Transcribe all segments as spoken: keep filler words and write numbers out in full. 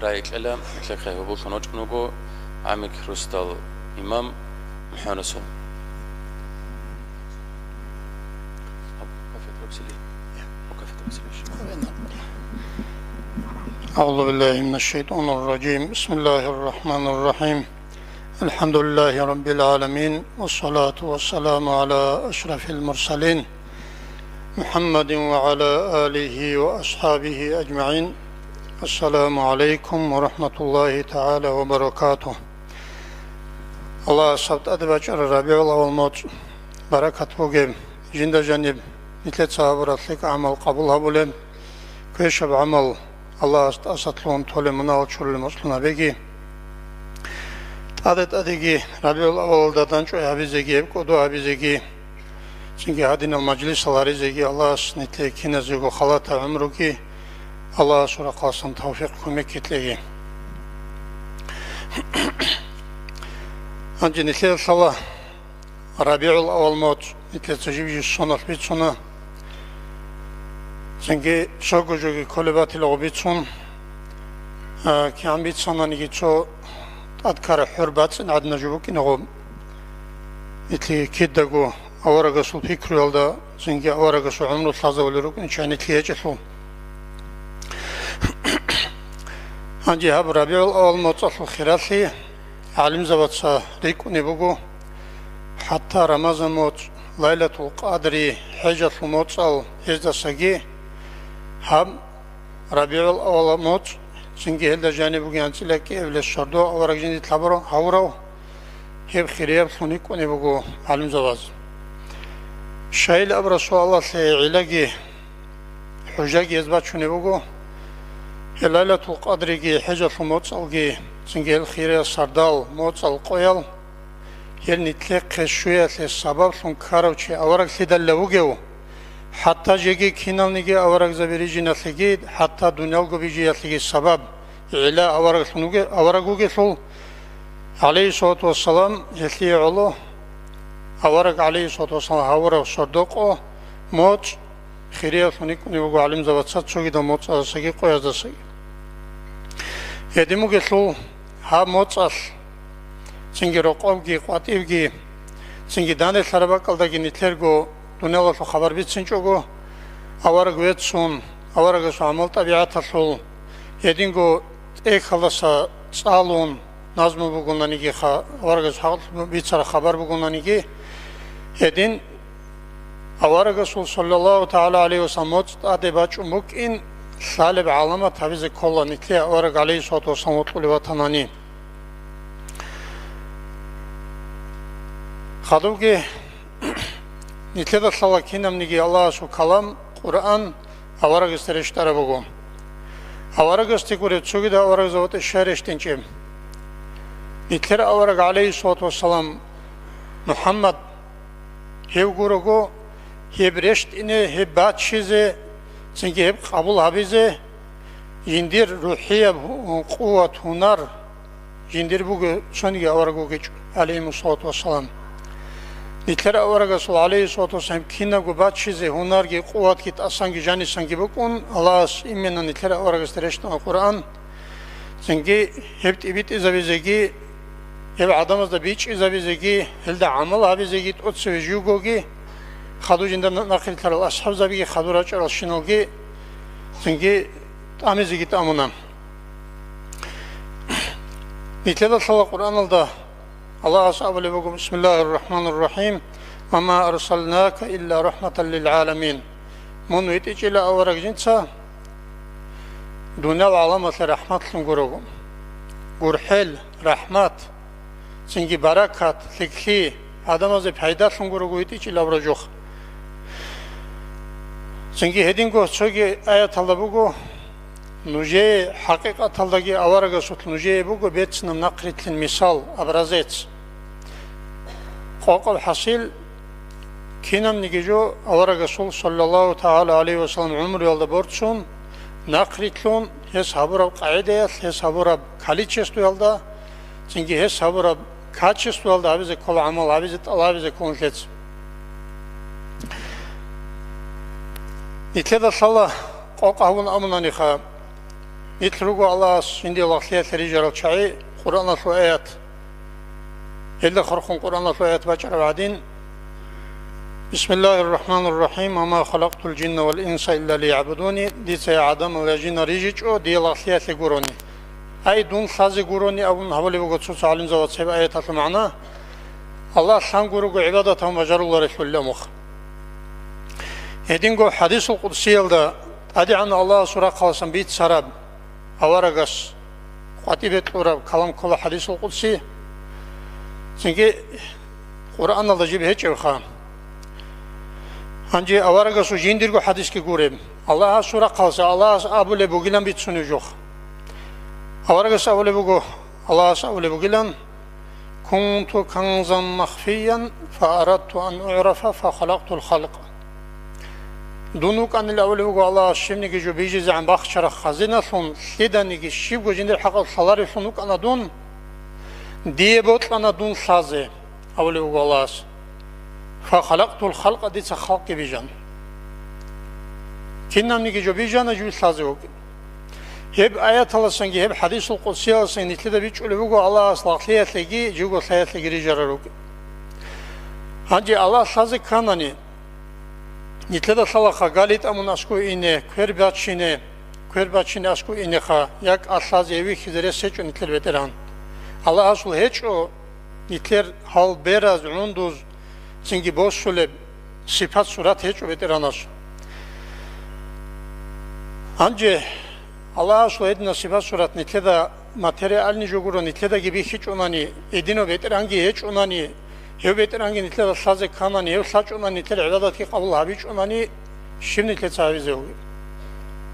Рай кьела, нилъехъе гьоболлъун вачӀун вуго гӀамик росдал имам МухӀаммадасул. أعوذ بالله من الشيطان الرجيم. بسم الله الرحمن الرحيم. الحمد لله رب العالمين، والصلاة والسلام على أشرف المرسلين محمد وعلى آله وأصحابه أجمعين. السلام عليكم ورحمة الله تعالى وبركاته. Аллагьас гьаб тӀаде бачӀараб РабигӀул авал моцӀ баракат бугеб, жинда жаниб нилъеца гьабураб лъикӀаб гӀамал къабул гьабулеб, квешаб гӀамал Аллагьас тӀасалъугьун толеб мунагьал чурулеб муслимабиги, тӀаде-тӀадеги РабигӀул авалалда дандчӀвай гьабизеги, гьеб кӀодо гьабизеги, цинги гьадинал мажлисал гьаризеги Аллагьас нилъее киназего халатаб гӀумруги Аллагьасул рахъалъан тавфикъ кумекги кьеги. Гьанже нилъеда лъала РабигӀул авал моцӀ, нилъеца жиб-жиб соналъ бицуна. Цинги цого жоги кколеб батилаго бицун, а, кигӀан бицананиги цо тӀадккараб хӀур бацӀцӀин гӀадина жо букӀинаго, нилъее кидаго аварагасул пикруялда, цинги аварагасул гӀумру лъазавулел рукӀинчӀ нилъ гьечӀелъул. Гьанже гьаб РабигӀул авал моцӀалъул хиралъи гӀалимзабаца рикӀкӀунеб буго, хӀатта Рамазан моцӀ, Лайлатул Къадри, хӀежалъул моцӀал гьездасаги гьаб РабигӀул авал моцӀ, цинги гьелда жаниб бугеб анцӀила кӀиабилеб сордо авараг жиндилъ гьабурав, гьеб хирияблъун рикӀкӀунеб буго гӀалимзабаз. Щайилаб расул Аллагьлъи гӀиллаги хӀужаги гьез бачунеб буго, гьеб Лайлатул Къадриги, хӀежалъул моцӀалги, цинги гьел хириял сордоял, моцӀал къоял, гьел нилъехъе щвеялъе сабаблъун ккарав чи авараглъидалла вугев, хӀатта жеги киналниги аварагзаби рижиналъеги, хӀатта дуниялго бижиялъеги сабаб, гӀилла авараглъун вуге-, авараг вугелъул, гӀалейхиссалату вассалам, гьелъие гӀоло авараг, гӀалейхиссалату вассалам, гьавурав сордо-къо, моцӀ, хирияблъун рикӀкӀунеб буго гӀалимзабаца цогидал моцӀаздасаги къояздасаги. Гьедин бугелъул, гьаб моцӀалъ цинги рокъобги, къватӀибги, цинги данделъараб бакӀалдаги нилъерго дуниялалъул хабар бицинчӀого, авараг веццун, аварагасул гӀамал-тӀабигӀаталъул, гьединго тӀехьалдаса цӀалун, назму бугонаниги ха-, аварагасул хӀакъалъулъ бицараб хабар бугонаниги, гьедин аварагасул, саллаллагьу тагӀала гӀалайгьи ва саллам, моцӀ тӀаде бачӀун букӀин лъалеб гӀаламат гьабизе ккола нилъее авараг, гӀалайгьиссалату вассалам, вокьулев ватанани. Хадубги нилъеда лъала кинабниги Аллагьасул калам, Къуръан, аварагасде рещтӀараб буго. Аварагасде гуреб цогидал аварагзабазда щай рещтӀинчӀеб? Нилъер авараг, гӀалайгьиссалату вассалам, МухӀаммад, гьев гурого, гьеб рещтӀине, гьеб баччизе, цинги гьеб къабул гьабизе, жиндир рухӀияб гьу-, къуват, гьунар жиндир буго цониги авараг вугичӀо, гӀалайгьимуссалату вассалам. Нилъер аварагасул, гӀалайгьиссалату вассалам, кинабго баччизе гьунарги къуватги тӀасанги жанисанги букӀун, Аллагьас именно нилъер аварагасде рещтӀана Къуръан, цинги гьеб тӀибитӀизабизеги, гьеб гӀадамазда бичӀчӀизабизеги, гьелда гӀамал гьабизеги тӀоцеве жугоги, хадур жинда на-, нахърилълъарал асхӀабзабиги, хадур рачӀаралщиналги, цинги тӀамизеги тӀамуна. Нилъеда лъала Къуръаналда Аллагьас абулеб буго, бисмиллагьир рахӀманир рахӀим, «Ва ма арсалнака илла рахӀматан лил гӀаламин». Мун витӀичӀила авараг жинца дуниял гӀаламалъе рахӀматлъун гурого. ГурхӀел, рахӀмат, цинги баракат, лъикӀлъи, гӀадамазде пайдалъун гурого витӀичӀила авараг жо. Цинги гьединго цоги аяталда буго, нужее хӀакъикъаталдаги аварагасулъ нужее буго берцинаб нахърилълъин мисал, образец. Къокъаб хӀасил, кинабниги жо аварагасул, саллаллагьу тагӀала гӀалайгьи ва саллам, гӀумруялда борцун, нахърилълъун, гьес гьабураб къагӀидаялъ, гьес гьабураб количествоялда, цинги гьес гьабураб качествоялда гьабизе ккола гӀамал, гьабизе тӀалабизе ккола нилъеца. Нилъеда лъала къокъ гьавун абунаниха, Нилъ руго Аллагьас жиндие лагълъиялъе рижарал чагӀи, Къуръаналъул аят. Гьелда хурхун Къуръаналъул аят бачӀараб гӀадин: «Бисмиллагьир рахӀманир рахӀим, ва ма халакътул жинна вал инса илля лиягӀбудуни», дица я гӀадамал, я жинал рижичӀо, дие лагълъиялъе гурони. Ай, дун лъазе гурони абун гьабулеб буго цо-цо гӀалимзабаз гьеб аяталъул магӀна. Аллагь лъан гурого гӀибадат гьабун бажаруларелъул амухъ. Гьединго хӀадисул къудсиялда ТӀадегӀан Аллагьасул рахъаласан бицараб, аварагас къватӀибе кьураб калам ккола хӀадисул къудси. Цинги Къуръаналда жиб гьечӀебха. Гьанже аварагасул жиндирго хӀадисги гуреб. Аллагьасул рахъаласа Аллагьас абулеб бугилан бицунеб жо. Аварагас абулеб буго, Аллагьас абулеб бугилан: «Кунту канзан махфиян, фа арадту ан угӀрафа, фа халакътул халкъ». Дун вукӀанила, абулеб буго Аллагьас, щибниги жо бижизегӀан бахчараб хазиналъун, лъиданиги щибго жиндир хӀакъалъулъ лъаларевлъун вукӀана дун, дие бокьана дун лъазе, абулеб буго Аллагьас. «Фа халакътул халкъа», дица халкъги бижана. Кинабниги жо бижана жив лъазе вукӀин. Гьеб аяталасанги, гьеб хӀадисул къудсияласанги нилъеда бичӀчӀулеб буго Аллагьас лагълъиялъеги живго лъаялъеги рижарал рукӀин. Гьанже Аллагь лъазе кканани, нилъеда лъалаха гали тӀамун аскӀов ине, квер бачине, квер бачине аскӀов инеха, я кӀалъазе, я вихьизе рес гьечӀо нилъер БетӀергьан. Аллагьасул гьечӀо нилъер гьал бераз, гӀундуз, цинги босулеб сипат-сурат гьечӀо БетӀергьанас. Гьанже Аллагьасул гьединаб сипат-сурат нилъеда материальный жо гуро, нилъедаги бихьичӀонани, гьединав БетӀергьанги гьечӀонани, гьев БетӀергьанги нилъеда лъазе кканани, гьев лъачӀонани, нилъер гӀибадатги къабул гьабичӀонани, щиб нилъеца гьабизе бугеб?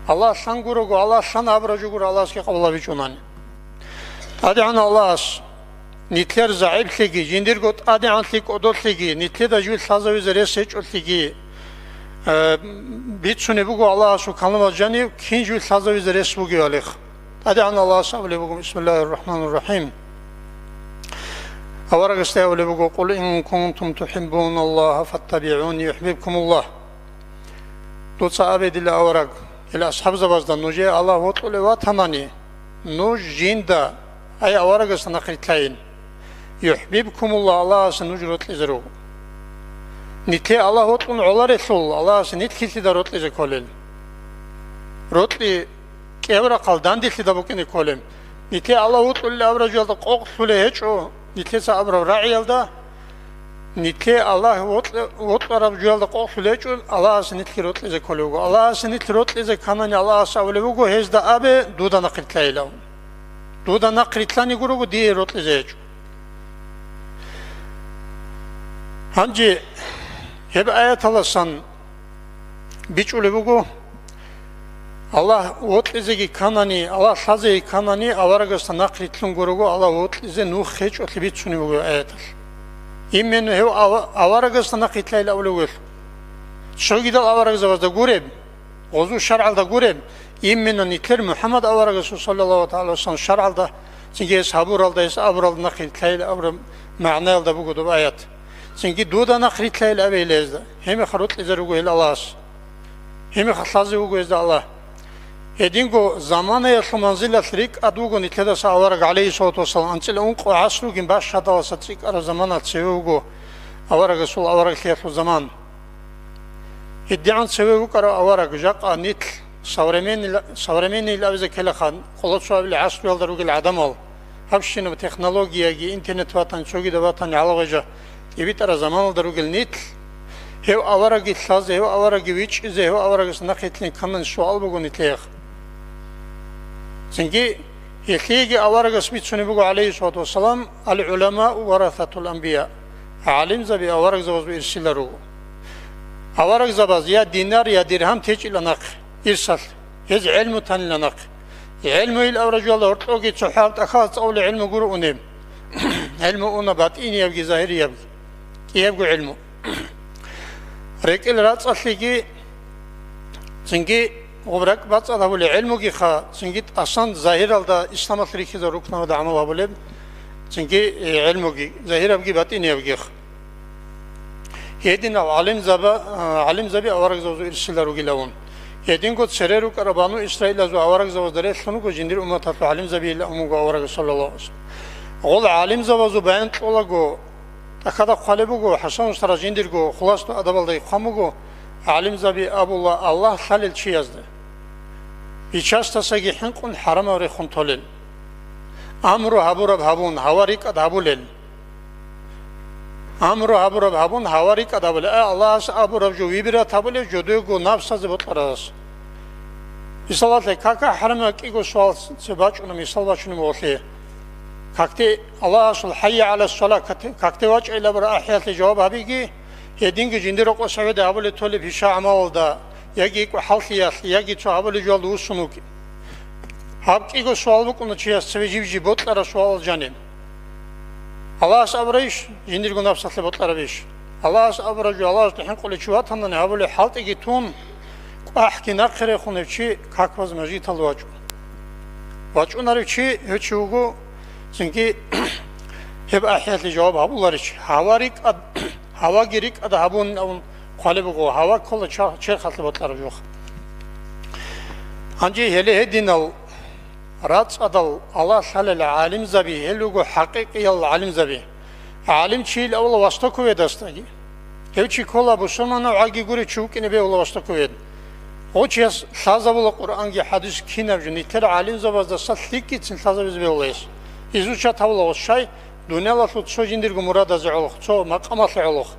Аллагь лъан гурого, Аллагь лъан абураб жо гуро Аллагьасги къабул гьабичӀонани. ТӀадегӀан Аллагьас нилъер загӀиплъиги, жиндирго тӀадегӀанлъи кӀодолъиги, нилъеда жив лъазавизе рес гьечӀолъиги, э, бицунеб буго Аллагьасул каламалъ жанив, кин жив лъазавизе рес бугевалихъ. ТӀадегӀан Аллагьас абулеб буго: «Бисмиллагьир рахӀманир рахӀим». Аварагасда абулеб буго: «Къул ин кунтум тухӀиббуналлагьа фаттабигӀуни юхӀбибкумуллагь». Дуца абе, дила авараг, ил асхӀабзабазда, нужее Аллагь вокьулев ватанани, нуж жинда, ай аварагасда нахъ рилълъайин. ЮхӀбибкумуллагь, Аллагьас нуж рокьизе руго. Нилъе Аллагь вокьун гӀоларелъул, Аллагьас нилъ килъида рокьизе кколел. Рокьи кӀеврахъал данделъида букӀине кколеб. Нилъе Аллагь вокьулел абураб жоялда къокълъулей гьечӀо, нилъеца абураб рагӀиялда, нилъе Аллагь вокьа-, вокьараб жоялда къокълъулей гьечӀо, Аллагьас нилъги рокьизе кколев вуго. Аллагьас нилъ рокьизе кканани, Аллагьас абулеб буго: «Гьезда абе, дуда нахъ рилълъайилан. Дуда нахъ рилълъани гурого, дие рокьизе гьечӀо». Гьанже гьеб аяталасан бичӀчӀулеб буго, Аллагь вокьизеги кканани, Аллагь лъазеги кканани, аварагасда нахъ рилълъун гурого, Аллагь вокьизе нух гьечӀолъи бицунеб буго аяталъ. Именно гьев ава-, аварагасда нахъ рилълъайилан абулев вугелъул. Цогидал аварагзабазда гуреб, гъозул шаргӀалда гуреб, именно нилъер МухӀаммад аварагасул, саллаллагьу тагӀала вассалам, шаргӀалда, цинги гьес гьабуралда, гьес абуралда нахъ рилълъайилан абураб магӀнаялда буго доб аят. Цинги дуда нахъ рилълъайилан абейила гьезда, гьеб мехалъ рокьизе руго гьел Аллагьас. Гьеб мехалъ лъазе вуго гьезда Аллагь. Гьединго заманаялъул манзилалъ рикӀкӀад вуго нилъедаса авараг, гӀалайгьиссалату вассалам, анцӀила ункъо гӀасругин бащадаласа цӀикӀкӀараб заманалъ цеве вуго аварагасул авараглъиялъул заман. ГьедигӀан цеве вукӀарав авараг жакъа нилъ современный, современный абизе ккелаха, къоло цо абилеб гӀасруялда ругел гӀадамал, гьабщинаб технологияги, интернет ватани, цогидаб ватани гьалагъвежа тӀибитӀараб заманалда ругел нилъ, гьев аварагги лъазе, гьев аварагги вичӀчӀизе, гьев аварагасда нахъ рилълъине кканани суал буго нилъеехъ. Цинги гьелъиеги аварагас бицунеб буго, гӀалайгьиссалату вассалам: «Ал-гӀуламау варасатул анбия», гӀалимзаби аварагзабазул ирсилал руго. Аварагзабаз я динар, я диргьам течӀила нахъе ирсалъ, гьез гӀелму танила нахъе. ГӀелмуйил авараг жоялда гьоркьоги цохӀо гьаб тӀахьалас цӀалулел гӀелму гуро унеб. ГӀелму уна батӀиниябги загьириябги, кӀиябго гӀелму. РекӀел рацӀцӀалъиги, цинги гъоб ракӀбацӀцӀад гьабулеб гӀелмугиха, цинги тӀасан загьиралда исламалъ рихьизаб рукнабазда гӀамал гьабулеб, цинги, э, гӀелмуги, загьирабги батӀиниябгиха. Гьединал гӀалимзаба-, а, гӀалимзаби аварагзабазул ирсилал ругилавун. Гьединго цере рукӀараб бану Исраилазул аварагзабазда релълъун руго жиндир умматалъул гӀалимзабийилан вуго авараг, саллаллагьу гӀалайгьи вассалам. Гъол гӀалимзабазул баян кьолаго, тӀахьазда хъвалеб буго, ХӀасан устарас жиндирго Хуласатул адабалда хъван буго, гӀалимзаби абула Аллагь лъалел чиясда: «Бичасдасаги хӀинкъун хӀарамал рехун толел. Амру гьабураб гьабун, гьава рикӀкӀад гьабулел». Амру гьабураб гьабун, гьава рикӀкӀад гьабулел. Ай, Аллагьас абураб жо вибират гьабулел жодоего напсазе бокьарас. Мисалалъе, кака хӀарамал кӀиго суал цебе бачӀуна, мисал бачунеб гъолъе. Какде Аллагьасул «ХӀайя гӀала ссала», какде вачӀайилабура ахӀиялъе жаваб гьабиги, гьединги жиндир рокъос гьаведа гьабулеб толеб пиша гӀамалалда, яги икӀо хӀалхьиялъ, яги цо гьабулеб жоялда вуссун вукӀин. Гьаб кӀиго суал букӀуна чияс цеве жиб-жиб бокьараб суалал жаниб. Аллагьас абурайищ, жиндирго напсалъе бокьарабищ? Аллагьас абураб жо, Аллагьасде хӀинкъулев чи ватанани гьабулеб хӀалтӀиги тун, кӀвахӀги нахъе рехун гьев чи какбаз мажгиталда вачӀун. ВачӀунарев чи гьев чи вуго, цинги гьеб ахӀиялъе жаваб гьабуларев чи. Гьава рикӀкӀад, гьаваги рикӀкӀад гьабун абун хъвалеб буго, гьава ккола ча-, черхалъе бокьараб жо. Гьанже гьеле гьединал рацӀцӀадал Аллагь лъалел гӀалимзаби, гьел руго хӀакъикъиял гӀалимзаби. ГӀалимчийил абула востоковедасдаги. Гьев чи ккола бусурманав гӀаги гурев чи вукӀине бегьула востоковед. Гъов чияс лъазабула Къуръанги хӀадис кинаб жо, нилъер гӀалимзабаздаса лъикӀицин лъазабизе бегьула гьес. Изучат гьабула гъос щай, дуниялалъул цо жиндирго мурадазе гӀолохъ, цо макъамалъе гӀолохъ.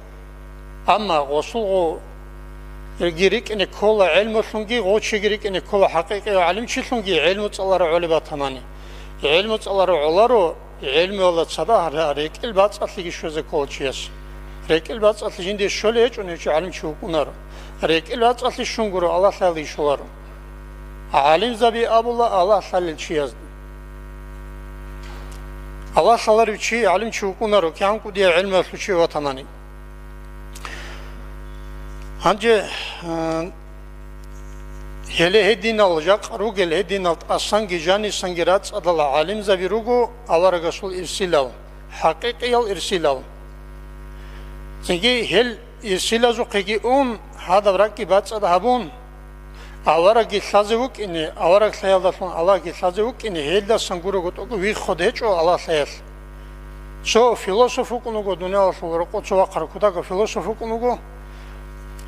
Амма гъосулгъоги рикӀкӀине ккола гӀелмулъунги, гъов чиги рикӀкӀине ккола хӀакъикъияв гӀалимчилъунги гӀелму цӀаларав гӀолеб батанани. ГӀелму цӀаларав гӀоларо, гӀелмуялда цадахъ рекӀел бацӀцӀалъиги щвезе ккола чияс. РекӀел бацӀцӀалъи жинде щолей гьечӀони гьев чи гӀалимчи вукӀунаро. РекӀел бацӀцӀалъи щун гуро Аллагь лъалелги щоларо. ГӀалимзаби абула Аллагь лъалел чиясда. Аллагь лъаларев чи гӀалимчи вукӀунаро, кигӀан кӀудияв гӀелмуялъул чи ватанани. Гьанже, а, гьеле гьединал жакъа ругел гьединал тӀасанги жанисанги рацӀцӀадал гӀалимзаби руго аварагасул ирсилал, хӀакъикъиял ирсилал. Цинги гьел ирсилазухъеги ун, гьадаб ракӀги бацӀцӀад гьабун, аварагги лъазе вукӀине, авараг лъаялдалъун Аллагьги лъазе вукӀине, гьелдасан гурого тӀокӀ вихход гьечӀо Аллагь лъаялъ. Цо философ вукӀун вуго дуниялалъул рокъо цо вахъарав кутакав философ вукӀун вуго.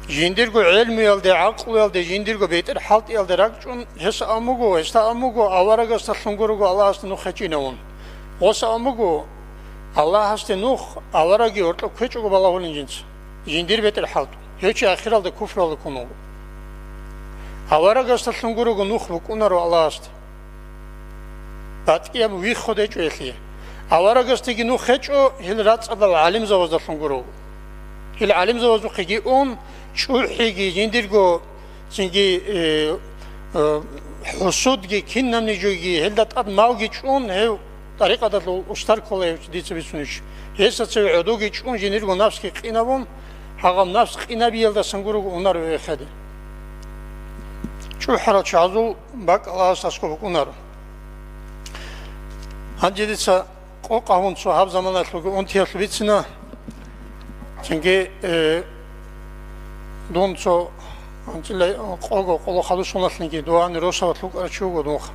Жиндирго гӀелмуялде, гӀакълуялде, жиндирго бетӀер хӀалтӀиялде ракӀчӀун, гьес абун буго, гьесда абун буго, аварагасдалъун гурого Аллагьасда нух гьечӀинавун. Гъос абун буго, Аллагьасде нух аварагги гьоркьоб ккечӀого балагьулин жинца. Жиндир бетӀер хӀалтӀун. Гьев чи ахиралда куфруялда ккун вуго. Аварагасдалъун гурого нух букӀунаро Аллагьасде. БатӀияб вихход гьечӀо гьелъие. Аварагасдеги нух гьечӀо, гьел рацӀцӀадал гӀалимзабаздалъун гурого. Гьел гӀалимзабазухъеги ун, чӀухӀиги, жиндирго цинги, э, э, хӀусудги, кинабниги жоги, гьелда тӀад малги чӀун, гьев тӀарикъаталъул устар ккола гьев дица бицунев чи. Гьесда цеве гӀодовги чӀун, жиндирго напсги къинабун, гьагъаб напс къинабиялдасан гурого унаро гьев эхеде. ЧӀухӀарал чагӀазул бакӀ Аллагьас аскӀоб букӀунаро. Гьанже дица къокъ гьабун цо гьаб заманалъулги унтиялъул бицина. Цинги, э, дун цо анцӀила къого къоло хадусуналъниги дугьани росабалъ вукӀарав чи вуго дунха.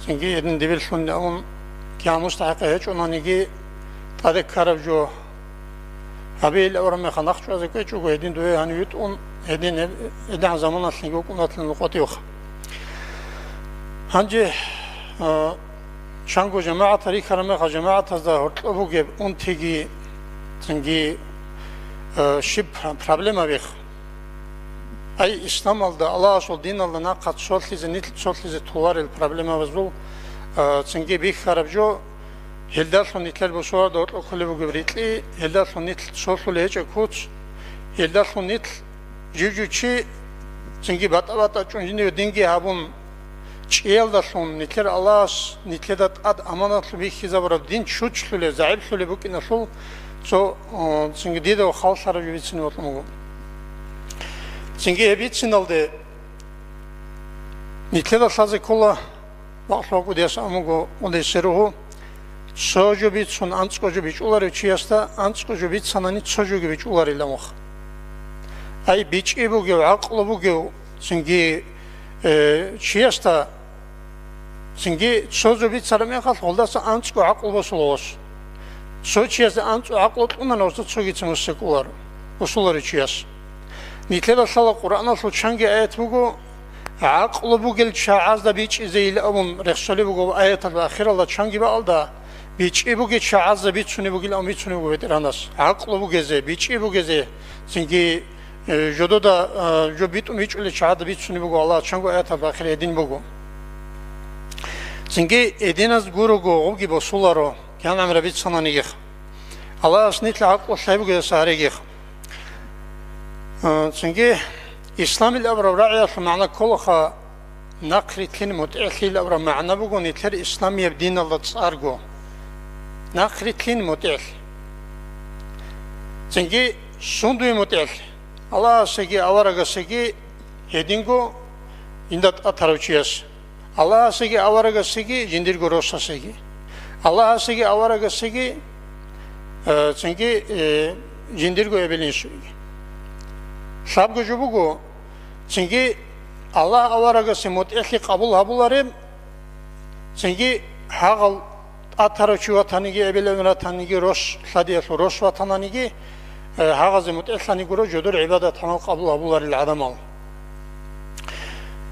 Цинги гьедин дибирлъун абун, кигӀан мустахӀикъав гьечӀонаниги, тӀаде ккараб жо гьабейилан абураб мехалъ нахъ чӀвазе кӀвечӀого, гьедин дуе гьанив витӀун, гьедин гьеб-, гьедигӀан заманалъниги вукӀунатлъун нукъотиха. Гьанже, а, чанго жамагӀат рихьараб мехалъ, жамагӀатазда гьоркьоб бугеб унтиги, цинги, а, щиб пр-, проблемабих. Ай, исламалда, Аллагьасул диналда нахъа цолъизе, нилъ цолъизе толарел проблемабазул, а, цинги бихьараб жо, гьелдалъун нилъер бусурбабазда гьоркьоб кколеб бугеб рикьи, гьелдалъун нилъ цолъулеб гьечӀеб куц, гьелдалъун нилъ жив-жив чи цинги батӀа-батӀа чӀун жиндие динги гьабун, чӀиялдалъун нилъер Аллагьас нилъеда тӀад аманатлъун бихьизабураб дин чучлъулеб, загӀиплъулеб букӀиналъул цо, о, цинги дида халлъараб жо бицине бокьун буго. Цинги гьеб бициналде нилъеда лъазе ккола, бакълъун вукӀудияс амуго унесеруго, цо жо бицун анцӀго жо бичӀчӀуларев чиясда анцӀго жо бицанани цо жоги бичӀчӀуларила мух. Ай, бичӀчӀи бугев, гӀакълу бугев, Цинги, э, чиясда, цинги цо жо бицараб мехалъ, гъолдаса анцӀго гӀакълу босула гъос. Цо чиясда анцӀго гӀакълу кьуна, гъосда цогицин босизе кӀоларо, босуларо чияс. Нилъеда лъала Къуръаналъул чанги аят буго, гӀакълу бугел чагӀазда бичӀчӀизейилан абун рехсолеб буго аяталда ахиралда чанги бакӀалда, бичӀчӀи бугел чагӀазда бицунеб бугилан абун бицунеб буго БетӀергьанас. ГӀакълу бугезе, бичӀчӀи бугезе, цинги Э, жодода, э, жо битӀун бичӀчӀулел чагӀазда бицунеб буго, Аллагьас чанго аяталда ахир гьедин буго. Цинги гьединаз гурого гъобги босуларо, кигӀан гӀемераб бицананигиха. Аллагьас нилъ гӀакълу лъай бугедаса гьаригиха. Э, цинги исламил абураб рагӀиялъул магӀна кколаха, нахърилълъин мутӀигӀлъи абураб магӀна буго нилъер исламияб диналда цӀарго. Нахърилълъин мутӀигӀлъи. Цинги сундуе мутӀигӀлъи? Аллагьасеги аварагасеги гьединго жинда тӀатарав чияс. Аллагьасеги аварагасеги жиндирго росасеги. Аллагьасеги аварагасеги, э, цинги, э, жиндирго эбел-инсуеги. Лъабго жо буго, цинги Аллагь аварагасе мутӀигӀлъи къабул гьабулареб, цинги гьагъал тӀатарав чи ватаниги, эбел-эмен ратаниги, рос лъадиялъул рос ватананиги, э, гьагъазе мутӀигӀлъани гуро жодор гӀибадат-гӀамал къабул гьабуларел гӀадамал.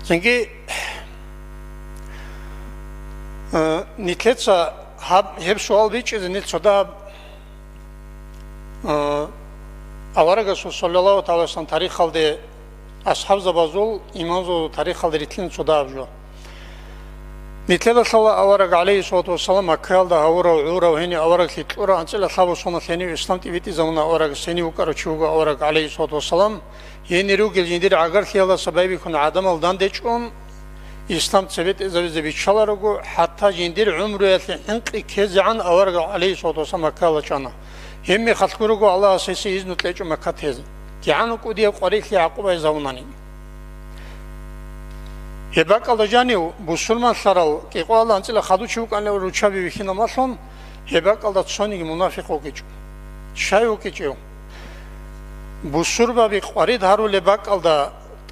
Цинги, э, нилъеца гьаб-, гьеб суал бичӀчӀизе нилъ цо дагьаб А, аварагасул, саллаллагьу гӀалайгьи вассалам, тарихалде, асхӀабзабазул, имамзабазул тарихалде рилълъин цо дагьаб жо. Нилъеда лъала авараг, гӀалайгьиссалату вассалам, Маккаялда гьавурав, гӀурав, гьенив авараглъи кьурав, анцӀила лъабго соналъ гьенив ислам тӀибитӀизабуна авараг, гьенив вукӀарав чи вуго авараг, гӀалайгьиссалату вассалам, гьенир ругел жиндир гӀагарлъиялдаса байбихьун гӀадамал дандечӀун, ислам цебетӀезабизе биччаларого, хӀатта жиндир гӀумруялъе хӀинкъи ккезегӀан авараг, гӀалайгьиссалату вассалам, Маккаялда чӀана. Гьебмехалъ гурого Аллагьас гьесие изну кьечӀо Макка тезе, кигӀан кӀудияб къварилъи гӀакъубайзабунани. Гьеб бакӀалда жанив бусурманлъарал кӀикъоялда анцӀила хадув чи вукӀанила руччаби вихьинамалъун, гьеб бакӀалда цониги мунафикъ вукӀичӀо. Щай вукӀичӀев? Бусурбаби къварид гьарулеб бакӀалда,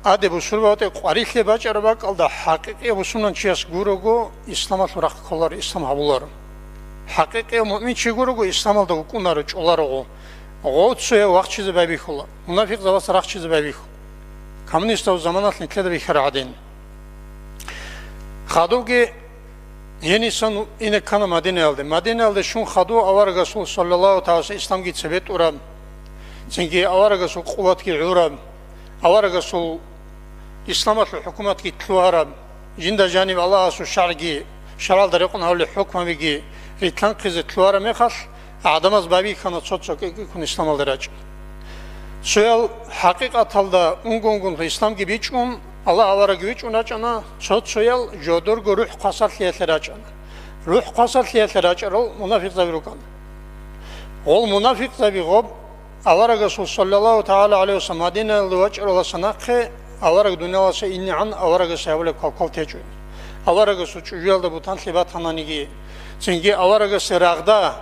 тӀаде бусурбабатӀе къварилъе бачӀараб бакӀалда, хӀакъикъияб бусурманчияс гурого, исламалъул рахъ кколаро, ислам гьабуларо. ХӀакъикъияб муъминчи гурого, исламалда вукӀунаро, чӀоларо гъо. Гъо цояв вахчизе байбихьула, мунафикъзабаца рахчизе байбихьула. Коммунистав заманалъ нилъеда бихьараб гӀадин. Хадубги гьенисан ине ккана Мадинаялде. Мадинаялде щун хадув аварагасул, саллаллагьу гӀалайгьи вассалам, исламги цебетӀураб, цинги аварагасул къуватги гӀураб, аварагасул исламалъул хӀукуматги лъугьараб, жинда жаниб Аллагьасул шаргӀги, шаргӀалда рекъон гьавулел хӀукмабиги рилълъанхъизе лъугьараб мехалъ, гӀадамаз байбихьана цо-цо кӀи-кӀиккун исламалде рачӀана. Цоял хӀакъикъаталда унго-унгунлъун исламги бичӀчӀун, Аллагь аварагги вичӀчӀун рачӀана, цо-цоял жодорго рухӀ хвасарлъиялъе рачӀана. РухӀ хвасарлъиялъе рачӀарал мунафикъзаби рукӀана. Гъол мунафикъзаби гъоб аварагасул, саллаллагьу тагӀала гӀалайгьи вассалам, Мадинаялде вачӀаралдаса нахъе авараг дунияласе инегӀан аварагасе гьабулеб квалквал течӀо. Аварагасул чӀужуялда бутанлъи батананиги, цинги аварагасе рагъда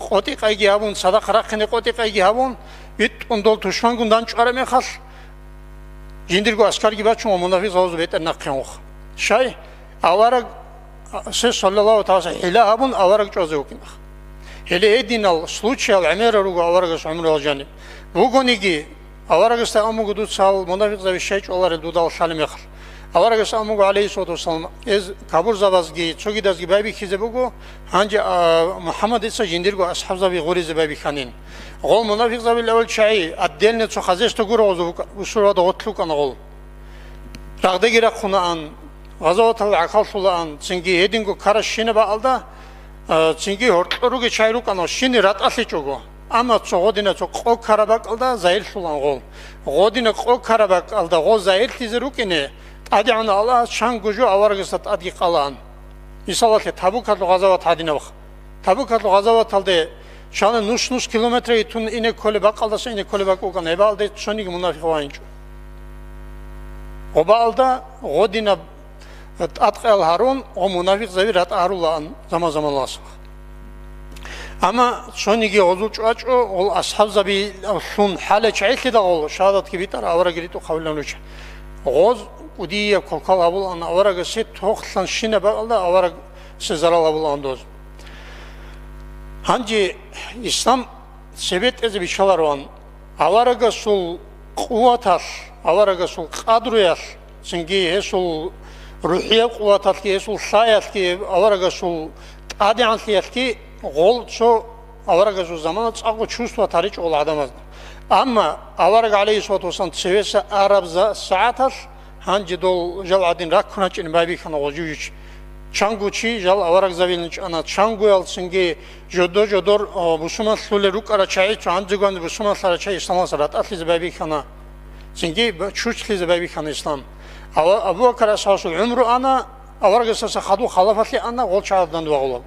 къотӀи-къайги гьабун, цадахъ рахъине къотӀи-къайги гьабун, битӀун дол тушмангун данчӀвараб мехалъ, жиндирго аскарги бачун ва мунафикъзабазул бетӀер нахъе унха. Щай? Авараг, а, се, саллаллагьу тагӀала, хӀила гьабун, авараг чӀвазе вукӀина. Гьеле гьединал случаял гӀемерал руго аварагас гӀумруялъ жаниб. Бугониги, аварагасда амуго дуца гьал мунафикъзаби щай чӀваларел дудал лъалеб мехалъ. Аварагас амуго, гӀалайгьиссалату вассалам, гьез капурзабазги цогидазги байбихьизе буго, гьанже, а, МухӀаммадица жиндирго асхӀабзаби гъуризе байбихьанин. Гъол мунафикъзабил авал чагӀи, отдельно цо хазесто гуро гъозул бусурбабазда гъорлъ рукӀана гъол. Рагъдаги рахъунаан, гъазаваталда гӀахьаллъулаан, цинги гьединго ккаращинаб бакӀалда, а, цинги гьоркьор ругел чагӀи рукӀана щиний ратӀалъичӀого. Амма цо гъодина цо къо ккараб бакӀалда загьирлъулаан гъол. Гъодина къо ккараб бакӀалда гъо загьирлъизе рукӀине, ТӀадегӀанав Аллагьас чанго жо аварагасда тӀадги къалаан. Мисалалъе, Табукалъул гъазават гьадинабха. Табукалъул гъазаваталде чана нус-нус километраги тун ине кколеб бакӀалдаса ине кколеб бакӀ букӀана, гьебалде цониги мунафикъ вагьинчӀо. Гъобаалда гъодинаб тӀадкъаял гьарун гъо мунафикъзаби ратӀа гьарулаан заман-заманалъ. Амма цониги гъозул чӀвачӀо, гъол асхӀабзабилъун хӀалачагӀилъида гъол шагьадатги битӀар аварагги ритӀухъ гьавилан ручча. Гъоз кӀудияб квалквал гьабулаан аварагасе, тохлъан щинаб бакӀалда аварагасе зарал гьабулаан доз. Гьанже ислам цебетӀезе биччалароан, аварагасул къуваталъ, аварагасул къадруялъ, цинги гьесул рухӀияб къуваталъги, гьесул лъаялъги, аварагасул тӀадегӀанлъиялъги гъол цо аварагасул замана цӀакъго чувство таричӀо гъол гӀадамазда. Амма авараг, гӀалейхиссалату вассалам, цевеса араб за-, сагӀаталъ гьанже дол жал гӀадин раккун гьачӀин байбихьана гъол жужич. Чанго чи жал аварагзабилин чӀана, чангоял цинги жодо-жодор, о, бусуман лъулел рукӀарал чагӀи, цо гьанзегоян бусуман лъарал чагӀи исламалъа ратӀалъизе байбихьана, цинги б-, чучлъизе байбихьана ислам. Ава-, Абу Бакар асхӀабасул гӀумру ана, аварагасдаса хадуб халафалъе ана, гъол чагӀадан вагъулаго.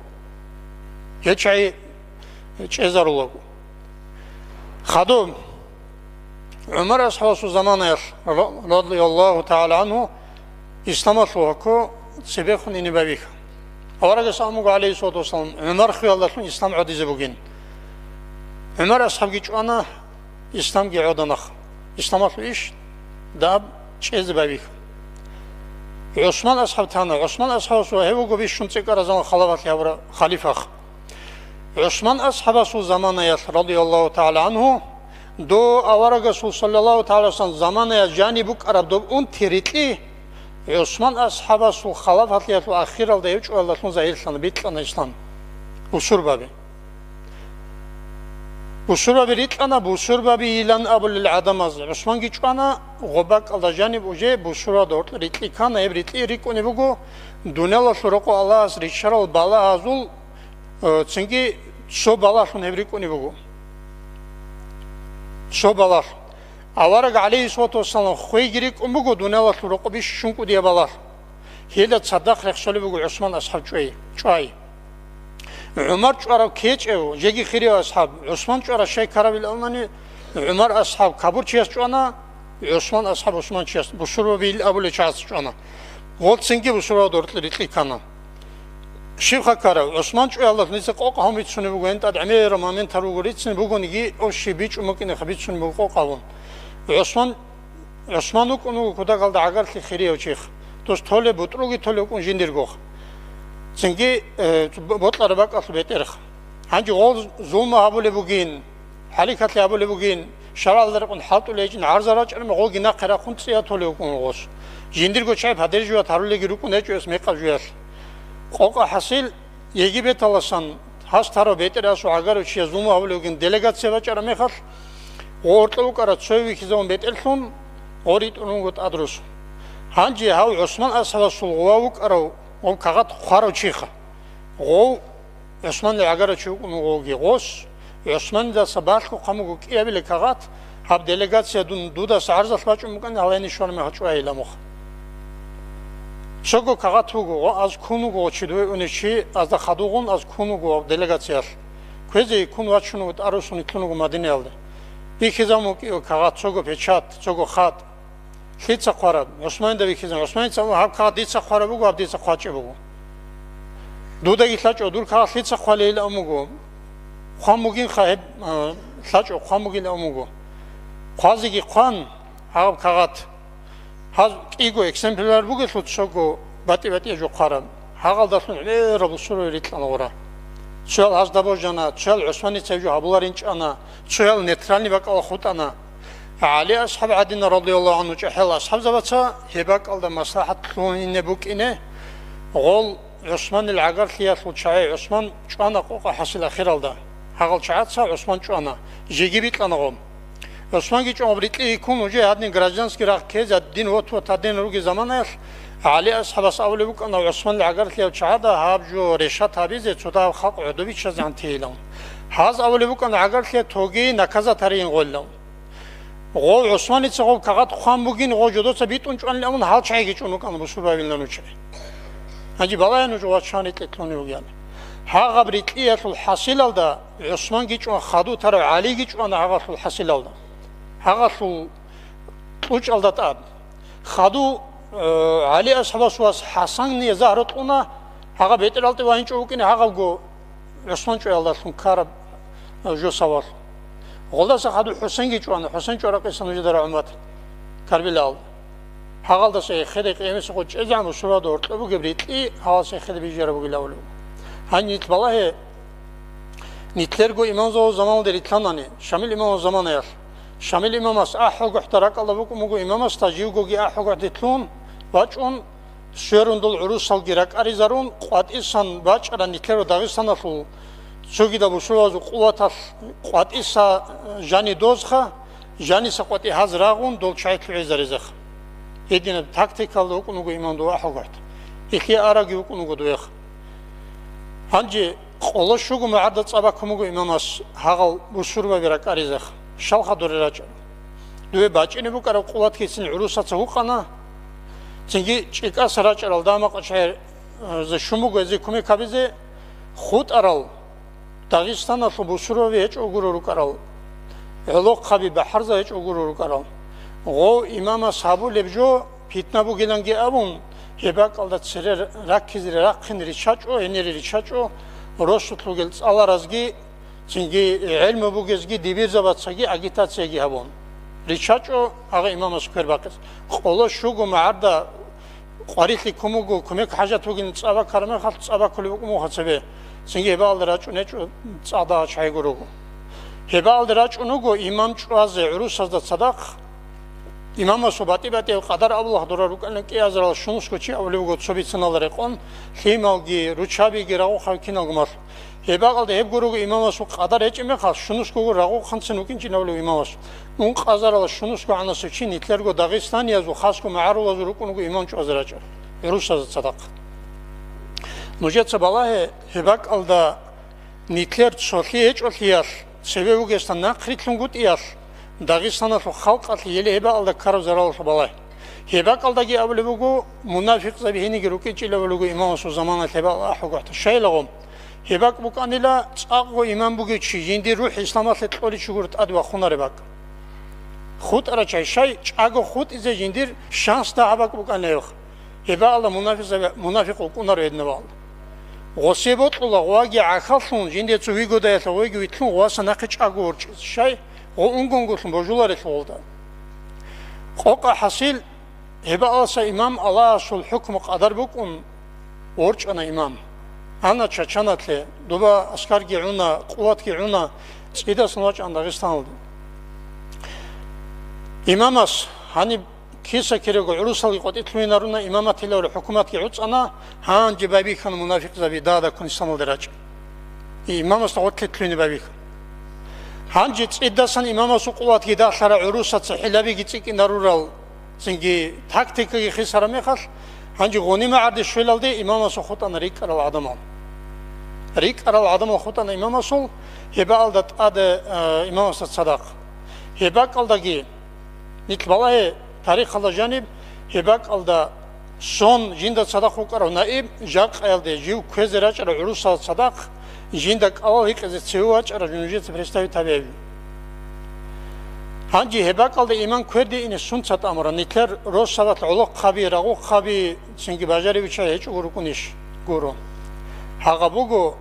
Гьел чагӀи чӀезарулаго. Хадуб ГӀумар асхӀабасул заманаялъ, ра-, радияллагьу тагӀала гӀангьу, исламалъул гьаку цебехун ине байбихьа. Аварагас абун буго, гӀалейхиссалату вассалам, ГӀумар хиялдалъун ислам гӀодизе бугин. ГӀумар асхӀабги чӀвана, исламги гӀодана. Исламалъул иш даб чӀезе байбихьа. ГӀусман асхӀаб тана. ГӀусман асхӀабасул гьев вуго бищун цӀикӀкӀараб заман халафалъи гьабураб халифа. ГӀусман асхӀабасул заманаялъ, радияллагьу тагӀала гӀангьу, дов аварагасул, саллаллагьу тагӀала гӀалайгьи вассалам, заманаялъ жаниб букӀараб доб унти рикьи, ГӀусман асхӀабасул халафалъиялъул ахиралда гьев чӀваялдалъун загьирлъана, бикьана ислам. Бусурбаби. Бусурбаби рикьана, бусурбабийилан абулел гӀадамаз. ГӀусманги чӀвана, гъоб бакӀалда жаниб уже бусурбабазда гьоркье рикьи ккана, гьеб рикьи рикӀкӀунеб буго дуниялалъул рокъоб Аллагьас риччарал балагьазул Э, цинги цо балалъун гьеб рикӀкӀунеб буго. Цо балалъун. Авараг, гӀалейхиссалату вассалам, хвейги рикӀкӀун буго дуниялалъул рокъоб бищун кӀудияб балалъун. Гьелда цадахъ рехсолеб буго ГӀусман асхӀаб чӀвей-, чӀвай. ГӀумар чӀварав кечӀев, жеги хирияв асхӀаб, ГӀусман чӀварав щай ккарабилан абунани, ГӀумар асхӀаб кабурчияс чӀвана, ГӀусман асхӀаб гӀусманчияс, бусурбабийилан абулел чагӀаца чӀвана. Гъол цинги бусурбабазда гьоркье рикьи ккана. Щиб хъа ккараб? ГӀусман чӀваялдалъун дица къокъ гьабун бицунеб буго, гьаниб гӀемераб момент гьарурго рицинеб бугониги, ов щиб бичӀчӀун букӀинеха бицунеб буго къокъ гьабун. ГӀусман, ГӀусман вукӀун вуго кутакалда гӀагарлъи хирияв чиха. Дос толеб, бутӀруги толев вукӀун жиндиргоха. Цинги, э, бо-, бокьараб бакӀалъул бетӀерха. Гьанже гъол зулму гьабулеб бугин, хӀалихьалъи гьабулеб бугин, шаргӀалда рекъон хӀалтӀулей гьечӀин гӀарза рачӀараб гъоги нахъе рахъун цӀияб толев вукӀун гъос. Жиндирго чагӀи падеживать гьарулелги рукӀун гьечӀо гьес мекъаб жоялъ. Къокъа хӀасил, Египеталасан гьас тарав бетӀерасул гӀагарав чияс зулму гьабулев вугин делегация бачӀараб мехалъ, гъо гьоркьов вукӀарав цояв вихьизавун бетӀерлъун, гъо ритӀун вуго тӀадрус. Гьанже гьав ГӀусман асхӀабасул гъов вукӀарав, гъов кагъат хъварав чиха. Гъов ГӀусманил гӀагарав чи вукӀун вугоги гъос, ГӀусманица балъго хъван буго кӀиабилеб кагъат, гьаб делегация дун дудаса гӀарзалъ бачӀун букӀани, гьалайни щвараб мехалъ чӀвайила мух. Цого кагъат буго, гъо, аз ккун вуго гъо чи дове унев чи, азда хадув гъун аз ккун вуго гьаб делегациялъ. Кквезе ккун вачун вуго, тӀадрусун итлъун вуго Мадинаялде. Бихьизабун букӀиго кагъат, цого печать, цого хатӀ. Лъица хъвараб? ГӀусманида бихьизабун. ГӀусманица абун, гьаб кагъат дица хъвараб буго, гьаб дица хъвачӀеб буго. Дудаги лъачӀо, дур кагъат лъица хъвалейилан абун буго. Хъван бугинха гьеб, а, лъачӀо, хъван бугилан абун буго. Хъвазеги хъван, гьаб кагъат. Гьаз кӀиго экземпляр бугелъул цого батӀи-батӀияб жо хъвараб. Гьагъалдалъун гӀемераб бусурбаби рикьана гъура. Цоял гьазда божана, цоял ГӀусманица гьеб жо гьабуларин чӀана, цоял нейтральный бакӀалда хутӀана. ГӀали асхӀаб гӀадина, радияллагьу гӀангьу, чӀахӀиял асхӀабзабаца гьеб бакӀалда маслахӀат лъугьине букӀине, гъол ГӀусманил гӀагарлъиялъул чагӀи ГӀусман чӀвана къокъа хӀасил ахиралда. Гьагъал чагӀаца ГӀусман чӀвана, жеги бикьана гъо. ГӀусманги чӀван гъоб рикьи риккун, уже гьадин гражданский рагъ ккезе, дин вот-вот гьадин ругел заманаялъ, ГӀали асхӀабас абулеб букӀана ГӀусманил гӀагарлъияб чагӀада гьаб жо решать гьабизе, цо дагьаб халкъ гӀодобиччазегӀан тейилан. Гьаз абулеб букӀана гӀагарлъияб тоги наказать гьарейин гъолилан. Гъов ГӀусманица гъоб кагъат хъван бугин, гъов жодоца битӀун чӀванилан абун, гьал чагӀиги чӀун вукӀана бусурбабилан нучи. Гьанже балагье нуж вачан рикьи лъугьунев вугин. Гьагъаб рикьиялъул хӀасилалда ГӀусманги чӀван, хадув тарав ГӀалиги чӀвана гьагъалъул хӀасилалда. Гьагъалъул кьучӀалда тӀад. Хадув, э, ГӀали асхӀабасул вас ХӀасанни загьру кьуна, гьагъаб бетӀералде вагьинчӀо вукӀине гьагъабго ГӀусман чӀваялдалъун ккараб, э, жо савалъ. Гъолдаса хадув ХӀусенги чӀвана, ХӀусен чӀвараб къиса нужеда рагӀун батани, Карбилаялда. Гьагъалдаса эхеде къиямасеб къо чӀезегӀан бусурбабазда гьоркьоб бугеб рикьи гьаласа эхеде бижараб бугилан абулеб. Гьаниб нилъ балагье, нилъерго имамзабазул заманалде рилълъанани, Шамил имамасул заманаялъ. Шамил имамас АхӀулгохӀда ракӀалда букӀун буго имамасда, живгоги АхӀулгохӀде лъун вачӀун, сверун дол гӀурусалги ракӀаризарун, къватӀисан бачӀаран нилъерго Дагъистаналъул цогидал бусурбабазул къуваталъ къватӀиса жани дозха, жаниса къватӀи гьаз рагъун дол чагӀи лъугӀизаризеха. Гьединаб тактикалда вукӀун вуго имам дов АхӀулгохӀда. Ихле араги вукӀун вуго довеха. Гьанже къоло щуго магӀарда цӀа бакун буго имамас гьагъал бусурбаби ракӀаризеха. Щалха дуре рачӀа. Дове бачӀине букӀараб къуватгицин гӀурусаца гьукъана. Цинги ЧӀикӀаса рачӀарал дагьа-макъа чагӀи, э, щун буго гьезие кумек гьабизе, хутӀарал Дагъистаналъул бусурбаби гьечӀо гуро рукӀарал, гӀолохъаби бахӀарза гьечӀо гуро рукӀарал. Гъов имамас гьабулеб жо питна бугиланги абун, гьеб бакӀалда цере раккизе рахъин риччачӀо, гьенире риччачӀо, росулъ ругел цӀаларазги, цинги гӀелму бугезги дибирзабацаги агитацияги гьабун. РиччачӀо гьагъа имамас квер бахъизе. Къоло щуго магӀарда къварилъи ккун буго, кумек хӀажат бугин цӀа бакараб мехалъ, цӀа бакулеб букӀун буго цебе. Цинги гьебаалда рачӀун гьечӀо цӀа дагьа чагӀи гурого. Гьебаалда рачӀун вуго имам чӀвазе гӀурусазда цадахъ. Имамасул батӀи-батӀиял къадар абулахъ дора рукӀана кӀиазарал щунусго чи абулеб буго цо бицунал рекъон, лъималги, руччабиги, рагъухъаби киналго малъ. Гьеб бакӀалда гьеб гурого имамасул къадар гьечӀеб мехалъ, щунусго гуро рагъухъанцин вукӀинчӀин абулев имамас. Ункъазарал щунусго гӀанасев чи нилъерго дагъистаниязул хасго магӀарулазул рукӀун вуго имам чӀвазе рачӀар, гӀурусазда цадахъ. Нужеца балагье, гьеб бакӀалда нилъер цолъи гьечӀолъиялъ, цеве вугесда нахърилълъунгутӀиялъ, Дагъистаналъул халкъалъе гьеле гьеб бакӀалда ккараб заралалъул балагье. Гьеб бакӀалдаги абулеб буго, мунафикъзаби гьениги рукӀинчӀила абулеб буго имамасул заманалъ гьеб бакӀ ахӀугахӀда. Щайлагъун, гьеб бакӀ букӀанила цӀакъго имам бугев чи, жиндир рухӀ исламалъе кьоличӀого тӀаде вахунареб бакӀ. ХутӀарачай, щай, чӀаго хутӀизе жиндир шанс дагьаб бакӀ букӀана гьеб. Гьеб бакӀалда мунафикъзаби, мунафикъ вукӀунаро гьединаб бакӀалда. Гъосе бокьула, гъваги гӀахьаллъун, жиндир цо вигодаялъ гъойги витлъун, гъваса нахъе чӀаго ворчӀизе. Щай? Гъо унгонголъун божуларелъул гъолда. Къокъа хӀасил, гьеб бакӀалдаса имам Аллагьасул хӀукму къадар букӀун ворчӀана имам. Ана Чачаналъе, доба аскарги гӀуна, къуватги гӀуна, цӀидасан вачӀана Дагъистаналде. Имамас гьаниб киса-кирего гӀурусалги къватӀи лъугьинаруна, имаматилавра хӀукуматги гӀуцӀана, гьанже байбихьана мунафикъзаби дагьадаккун исламалде рачӀа. Имамасда гъорлъе лъугьине байбихьана. Гьанже цӀидасан имамасул къуватги далъарал, гӀурусаца хӀилабиги цӀикӀкӀинарурал, цинги тактикаги хисараб мехалъ, гьанже гъони магӀарде щвелалде имамасул хутӀана рикӀкӀарал гӀадамал. РикӀкӀарал гӀадамал хутӀана имамасул, гьеб бакӀалда тӀаде, э, имамасда цадахъ. Гьеб бакӀалдаги, нилъ балагье, тарихалда жаниб, гьеб бакӀалда сон жинда цадахъ вукӀарав наиб, жакъаялде жив кквезе рачӀарав гӀурусалда цадахъ, жинда кӀалал гьикъизе цеве вачӀарав нужеца представить гьабиги. Гьанже гьеб бакӀалда имам кверде ине сунца тӀамураб, нилъер росабалъ гӀолохъаби, рагъухъаби, цинги бажариб чагӀи гьечӀого рукӀунищ гуро. Гьагъа буго,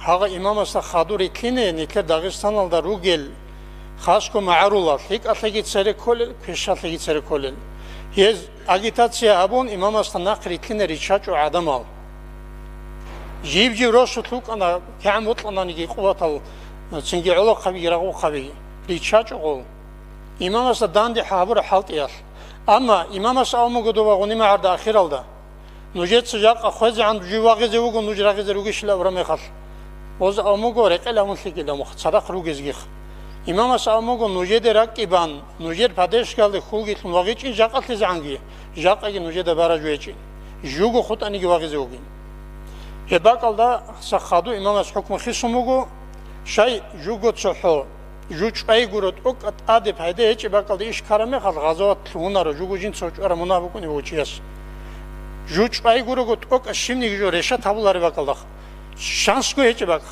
гьагъа имамасда хадур рилълъине нилъер Дагъистаналда ругел хасго магӀарулал, лъикӀалъеги цере кколел, квешалъеги цере кколел. Гьез агитация гьабун, имамасда нахъ рилълъине риччачӀо гӀадамал. Жив-жив росулъ вукӀана, кигӀан бокьананиги къуватал, цинги гӀолохъабиги рагъухъабиги, риччачӀо гъол. Имамасда данде гьабураб хӀалтӀиялъ. Амма имамас абун буго дова гъуни магӀарда ахиралда: «Нужеца жакъа хвезегӀан жив вагъизе вуго, нуж рагъизе ругищила», — абураб мехалъ, гъоз абун буго: «Рекъел гьамун лъикӀила мух, цадахъ ругезгих». Имамас абун буго: «Нужеде ракӀкӀи бан, нужер поддержкаялде хьулгилъун вагъичӀин жакъалъизегӀанги, жакъаги нужеда баражу гьечӀин, жуго хутӀаниги вагъизе вугин». Гьеб бакӀалда сахаду имамас хӀукму хисун буго, щай жуго цохӀо, жу чӀвай гуро, тӀокӀа тӀаде пайда гьечӀеб бакӀалда иш ккараб мехалъ, гъазават лъугьунаро, жуго жинцав чӀвараб мунагь букӀунеб буго чияс. Жу чӀвай гурого, тӀокӀа щибниги жо решат гьабулареб бакӀалда. Шансго гьечӀеб бакӀ.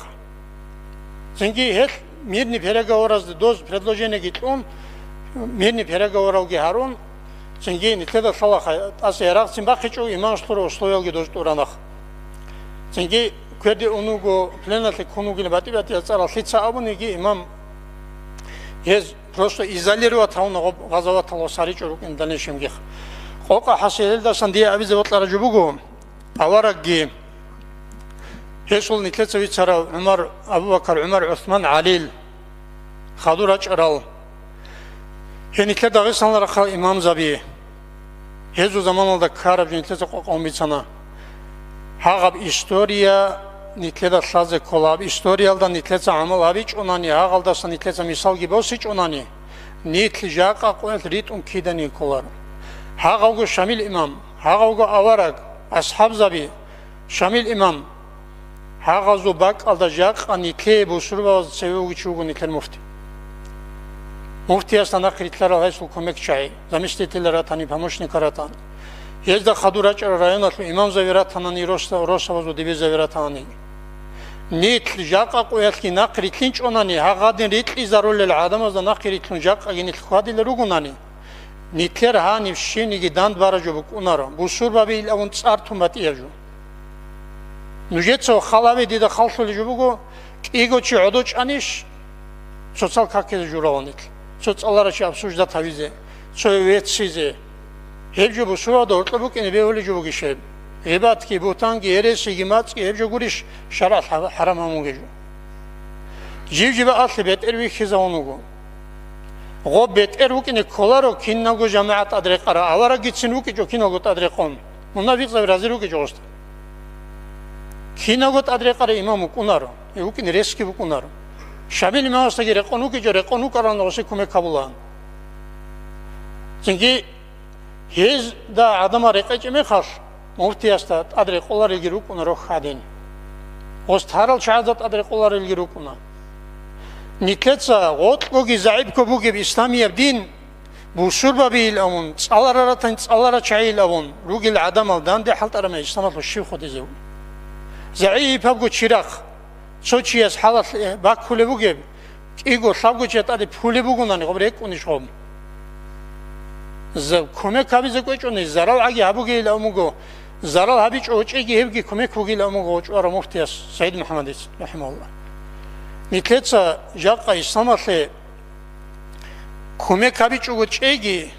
Цинги гьелъ мирный переговоразде доз предложениеги кьун, мирный переговоралги гьарун, цинги нилъеда лъалаха, тӀаса ярагъцин бахъичӀо, имамас лъураб условиялги доз тӀуранах. Цинги кверде ун вуго, пленалъе ккун вугилан батӀи-батӀиял цӀарал лъица абуниги, имам гьез просто изолировать гьавуна гъоб гъазаватал ва саричӀо рукӀин дальнейшемгих. Къокъа хӀасилелдасан дие абизе бокьараб жо буго, аварагги, гьесул нилъеца вицарав ГӀумар, Абу-Бакар, ГӀумар, ГӀусман, ГӀалил хадур рачӀарал, гье нилъер Дагъистаналда рахъал имамзаби, гьезул заманалда ккараб жо нилъеца къокъ гьабун бицана. Гьагъаб история нилъеда лъазе ккола, гьаб историялда нилъеца гӀамал гьабичӀонани, гьагъалдаса нилъеца мисалги босичӀонани, нилъ жакъа къоялъ ритӀун киданиги кколаро. Гьагъавго Шамил имам, гьагъавго авараг, асхӀабзаби, Шамил имам, гьагъазул бакӀалда жакъа нилъее бусурбабаз цеве вугев чи вуго нилъер муфти. Муфтиясда нахъ рилълъарал гьесул кумекчагӀи, заместитель ратани, помощник ратани. Гьезда хадур рачӀарал районалъул имамзаби ратанани, рос-, росабазул дибирзаби ратанани. Нилъ жакъа къоялъги нахъ рилълъинчӀонани, гьагъадин рикьизарулел гӀадамазда нахъ рилълъун жакъаги нилъ хьвадилел ругонани, нилъер гьаниб щибниги дандбараб жо букӀунаро, бусурбаби илавун цӀар тун батӀияб жо. Нужеца хал гьабе, дида халлъулеб жо буго, кӀиго чи гӀодов чӀанищ цоцал какизе жураланилъ, цо цӀаларав чи обсуждать гьавизе, цо веццизе. Гьеб жо бусурбабазда гьоркьоб букӀине бегьулеб жо бугищ гьеб? Гъибатги, бугьтанги, гьересиги, мацӀги гьеб жо гурищ шаргӀалъ хӀа-, хӀарам гьабун бугеб жо? Жив-жибаалъе бетӀер вихьизавун вуго. Гъоб бетӀер вукӀине кколаро киналго жамагӀат тӀадрекъараб, авараггицин вукӀичӀо киналго тӀадрекъон. Мунапикъзаби рази ругичӀо гъосда. Киналго тӀадрекъараб имам вукӀунаро, гьев вукӀине ресги букӀунаро. Шамил имамасдаги рекъон вукӀичӀо, рекъон вукӀаралан гъосе кумек гьабулаан. Цинги гьезда гӀадамал рекъечӀеб мехалъ, муфтиясда тӀад рекъоларелги рукӀуна рохь гьадин. Гъос тарал чагӀазда тӀад рекъоларелги рукӀуна. Нилъеца гъоркьоги загӀипго бугеб исламияб дин, бусурбабийилавун, цӀалара ратани цӀалара чагӀийилавун ругел гӀадамал данде хӀалтӀараб мехалъ исламалъул щиб хутӀизе вугеб? ЗагӀипабго чирахъ, цо чияс хӀалалъ баккулеб бугеб, кӀиго лъабго чияс тӀаде пулеб бугонани, гъоб рекӀунищ гъоб? За-, кумек гьабизе кӀвечӀони, зарал гӀаги гьабугейилавун буго, зарал гьабичӀо гьечӀеги гьебги кумек бугилавун буго гъочӀарав муфтияс СагӀид МухӀаммадица, рахӀимагьуллагь. Нилъеца жакъа исламалъе кумек гьабичӀого чӀейги,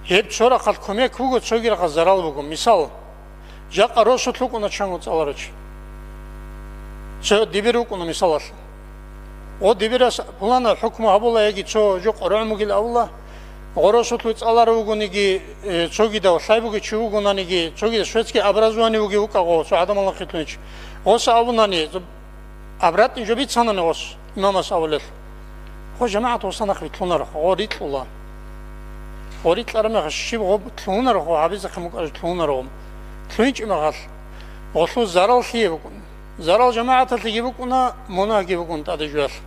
гьеб цо рахъалъ кумек буго, цоги рахъалъ зарал буго. Мисал, жакъа росулъ вукӀуна чанго цӀаларав чи. Цо дибир вукӀуна, мисалалъе. Гъо дибирас пуланаб хӀукму гьабула яги цо жо къорогӀун бугилан абула, гъо росулъ цӀаларав вугониги, э, цогидав лъай бугев чи вугонаниги, цогидав светский образование бугев вукӀа гъо, цо гӀадамал нахъе лъугьинчӀев. Гъоса абунани, обратный жо бицанани гъос. Имамас абулел, гъо жамагӀат гъоса нахъ вилълъунарохъо, гъо рикьула. Гъо рикьараб мехалъ щиб гъо лъугьунарохъо, гьабизехъин букӀараб лъугьунаро. ЛъугьинчӀеб мехалъ, гъолъул зарал лъие букӀун? Зарал жамагӀаталъеги букӀуна, мунагьги букӀун тӀаде жоялъ.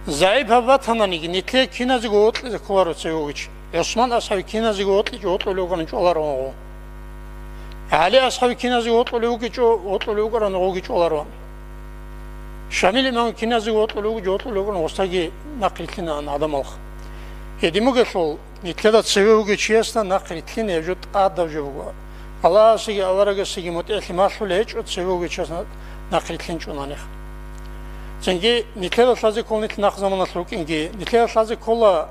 ЗагӀип гьаб батананиги, нилъее киназего вокьизе кколаро цеве вугев чи. ГӀусман асхӀаби киназего вокьичӀо, вокьулев вукӀаран чӀваларо гъо. ГӀали асхӀаби киназего вокьулев вукӀичӀо, вокьулев вукӀаран гъоги чӀваларо. Шамил имам киназего вокьулев вукӀичӀо, вокьулев вукӀаран гъосдаги нахъ рилълъинаан гӀадамалха. Гьедин бугелъул, нилъеда цеве вугев чиясда нахъ рилълъине гьеб жо тӀадаб жо буго. Аллагьасеги аварагасеги мутӀигӀлъи малъулеб гьечӀо цеве вугев чиясда нахъ рилълъинчӀунанихъ. Цинги нилъеда лъазе ккол нилъ нахъ заманалъ рукӀинги, нилъеда лъазе ккола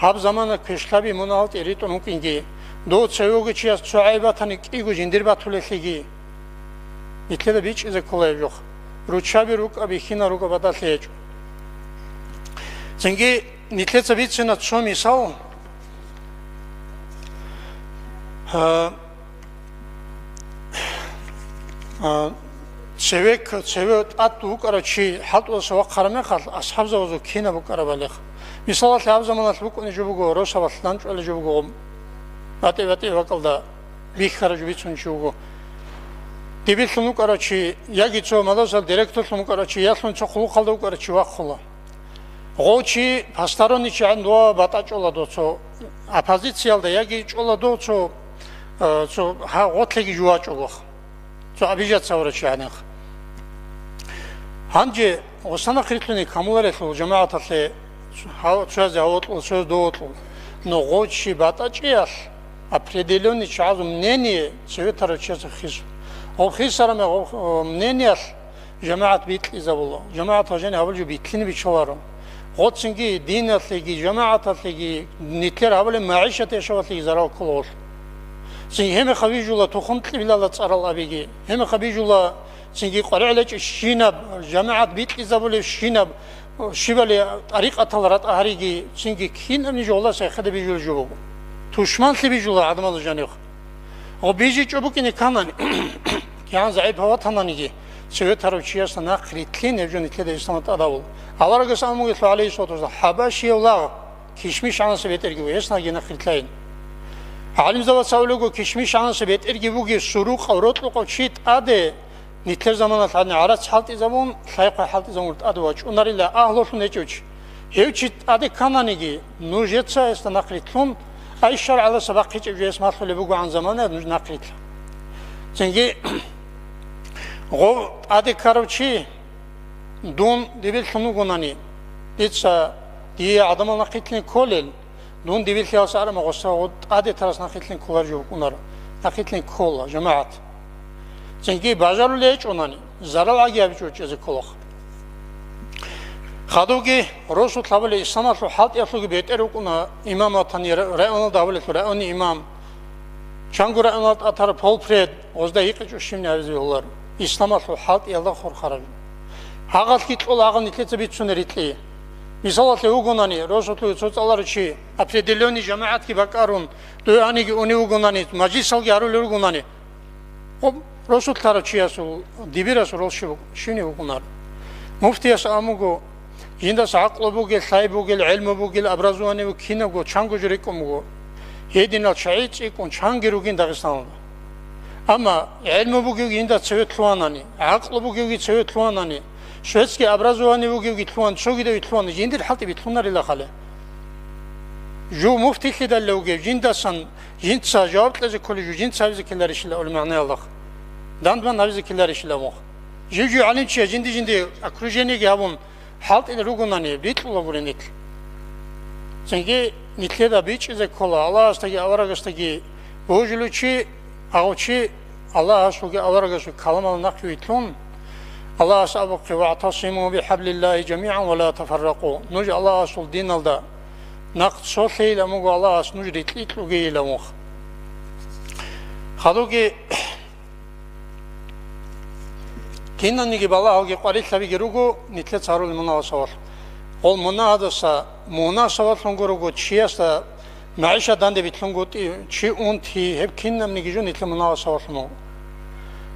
гьаб замана квешлъаби мунагьал тӀеритӀун вукӀинги, дов цеве вугев чияс цо гӀайиб батани кӀиго жиндир батулелъиги, нилъеда бичӀчӀизе ккола гьеб жохъ. Руччаби рукӀа, бихьинал рукӀа батӀалъи гьечӀо. Цинги нилъеца бицина цо мисал. А, А, цеве к-, цеве тӀад вукӀарав чи хӀалтӀудаса вахъараб мехалъ, асхӀабзабазул кинаб букӀарабалихъ. Мисалалъе, гьаб заманалъ букӀунеб жо буго, росабалъ лъанчӀолеб жо буго, батӀи-батӀи бакӀалда бихьараб жо бицунев чи вуго. Дибирлъун вукӀарав чи, яги цо мадрасал директорлъун вукӀарав чи, ялъун цо хъулухъалда вукӀарав чи вахъула. Гъов чи посторонний чигӀан дова батӀа чӀола дов цо оппозициялда, яги чӀола дов цо, э, цо гьа-, гъотлъиги жувачӀого, цо обижаться гьавурав чи гьанихъ. Гьанже гъоса нахъ рилълъуни камуларелъул жамагӀаталъе гьав-, цоязе гьав вокьула, цоязе дов вокьула. Но гъов чи батӀа чӀиялъ определённый чагӀазул мнение цеве тарав чиясда хису. Гъов хисараб мехалъ гъов, э, мнениялъ ЖамагӀат бикьизабула. ЖамагӀат гьажани гьабулеб жо битлъине биччаларо. Гъоцинги диналъеги, жамагӀаталъеги, нилъер гьабулеб магӀишат яшавалъеги зарал ккола гъолъ. Цин гьемехъа вижула тухум-кьиблала цӀарал абиги, гьемехъа бижула цинги къваригӀел гьечӀебщинаб, жамагӀат бикьизабулебщинаб, щибали тӀарикъатал ратӀа гьариги, цинги кинабни жолдаса эхеда бижулеб жо буго. Тушманлъи бижула гӀадамазул жанивха. Гъо бижичӀо букӀине кканани, кигӀан загӀип гьаватананиги, цеве тарав чиясда нахъ ритлъин гьеб жо нилъеда исламалъ тӀадабул. Аварагас абун бугелъул, гӀалайгьиссалату вассалам, хӀабашияв лагъ кишмиш гӀанасеб бетӀерги буго, гьес наги нахъ ритлъайин. ГӀалимзабаца абулего, кишмиш гӀанасеб бетӀерги бугев, сурукъав, рокьукъав чи тӀаде, нилъер заманалъ гӀадин гӀарац хӀалтӀизабун, лъай-хъвай хӀалтӀизабун тӀаде вачӀунарила агьлулъун гьечӀев чи. Гьев чи тӀаде ккананиги, нужеца гьесда нахъ ритлъун, ай шаргӀалдаса бахъичӀеб жо гьес малъулеб бугогӀан замана нуж нахъ ритлъа. Цинги гъов тӀаде ккарав чи, дун дибирлъун вугонани, дица дие гӀадамал нахъ ритлъин кколел, дун дибирлъиялса арама гъоса гъо тӀаде тарас нахъ ритлъин кколар жо букӀунаро, нахъ ритлъин ккола, жамагӀат. Цинги бажарулей гьечӀонани, зарал гӀаги гьабичӀо чӀезе кколаха. Хадуги росулъ гьабулей исламалъул хӀалтӀиялъулги бетӀер рукӀуна имам ватани ра-, районалда гьабулелъул районный имам, чанго районалда тӀатар полпред, гъозда гьикъичӀо щибни гьабизе бегьуларо, исламалъул хӀалтӀиялда хурхараб. Гьагъалъги кьола гьагъал нилъеца бицунел рикьи. Мисалалъе вугонани, росулъуги цо цӀаларав чи, определённый жамагӀатги бакӀарун, дуе гьаниги унев вугонани, мажлисалги гьарулел ругонани, Гъоб росулъ тарав чиясул, дибирасул рол щиб-, щинив вукӀунар? Муфтияс абун буго, жиндаса гӀакълу бугел, лъай бугел, гӀелму бугел, образование бугел кинабго чанго жо рикӀкӀун буго. Гьединал чагӀи цӀикӀкӀун чанги ругин Дагъистаналда. Амма гӀелму бугевги жинда цеве лъугьанани, гӀакълу бугевги цеве лъугьанани, шведский образование бугевги лъугьан, цогидавги лъугьан, жиндир хӀалтӀи битлъунарила хъале. Жо муфтилъидалла вугев жиндасан Жинца жаваб кьезе кколеб жо жинца гьабизе ккеларищила абулеб магӀнаялдахъ. Дандман гьабизе ккеларищила мухъ. Жив-жив гӀалимчияс жинди-жинди окружениеги гьабун, хӀалтӀил ругонани, рикьулагурин нилъ. Цинги нилъеда бичӀчӀизе ккола, Аллагьасдаги аварагасдаги божулев чи, гьав чи Аллагьасулги аварагасул каламалда нахъе вилълъун, Аллагьас абухъе: «ВагӀтасиму бихӀаблиллагьи жамигӀан ва ла тафарракъу». Нуж Аллагьасул диналда нахъ цолъейилан вуго Аллагьас нуж рикьи кьугейилан вуго. Хадуги кинаниги балагьалги къварилъабиги руго, нилъеца гьарулел мунагьал сабаблъун. Гъол мунагьаздаса мунагь сабаблъунго руго, чиясда магӀишат данде билълъунгутӀи, чи унти, гьеб кинабниги жо нилъер мунагьал сабаблъун вуго.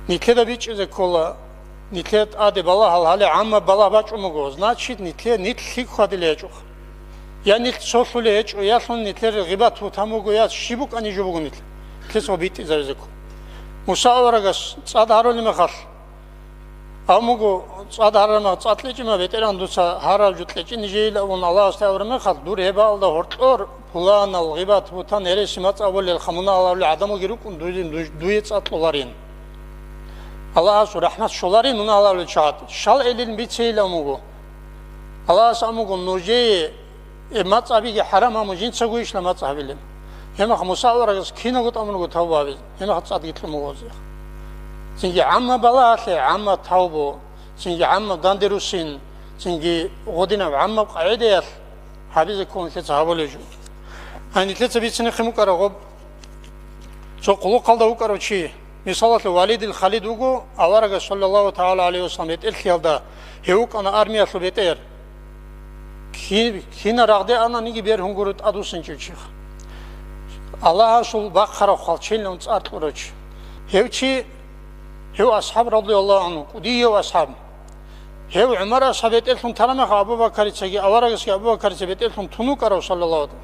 Нилъеда бичӀчӀизе ккола, нилъер тӀаде балагьал гьале гӀаммаб балагь бачӀун буго, значит, нилъер нилъ лъикӀ хьвадилей гьечӀоха. Я нилъ цолъулей гьечӀо, ялъун нилъер гъибат-бугьтан буго, я щиб букӀани жо буго нилъ. Нилъеца битӀизабизе ккола. Муса аварагас цӀад гьарулеб мехалъ, абун буго, цӀад гьарараб мехалъ, цӀад кьечӀеб мехалъ, БетӀергьан, дуца гьарараб жо кьечӀин нижеейилан абун Аллагьасде абураб мехалъ, дур гьебаалда гьоркьор пуланал гъибат-бугьтан, гьереси-мацӀ абулел, хамуна гьалавулел гӀадамалги рукӀун дуе, дуе цӀад кьоларин. Аллагьасул рахӀмат щоларин муна гьалавулел чагӀад, щал гӀелилин бицейилан абун буго. Аллагьас абун буго, нужее гьеб мацӀ гьабиги хӀарам, амма жинцаго ишла мацӀ гьабилеб. Гьеб мехалъ Муса аварагас киналго тӀамун руго тавба гьабизе, гьеб мехалъ цӀадги кьун буго гьезие. Цинги гӀаммаб балагьалъе гӀаммаб тавбу, цинги гӀаммаб данде руссин, цинги гъодинаб гӀаммаб къагӀидаялъ гьабизе ккола нилъеца гьабулеб жо. Гьанже нилъеца бицинехъин букӀараб гъоб. Цо хъулухъалда вукӀарав чи, мисалалъе, Валидил Халид вуго, аварагас, саллаллагьу тагӀала гӀалайгьи вассалам, бетӀерлъиялда, гьев вукӀана армиялъул бетӀер. Ки-, кина рагъде ананиги бергьун гуро тӀадвуссинчӀев чи. Аллагьасул бахъарав хвалчилан цӀар кьурав чи. Гьев чи, гьев асхӀаб, радияллагьу гӀангьу, кӀудияв асхӀаб. Гьев ГӀумар асхӀаб бетӀерлъун тараб мехалъ, Абу Бакарицаги аварагасги Абу Бакарица бетӀерлъун тун вукӀарав, саллаллагьу,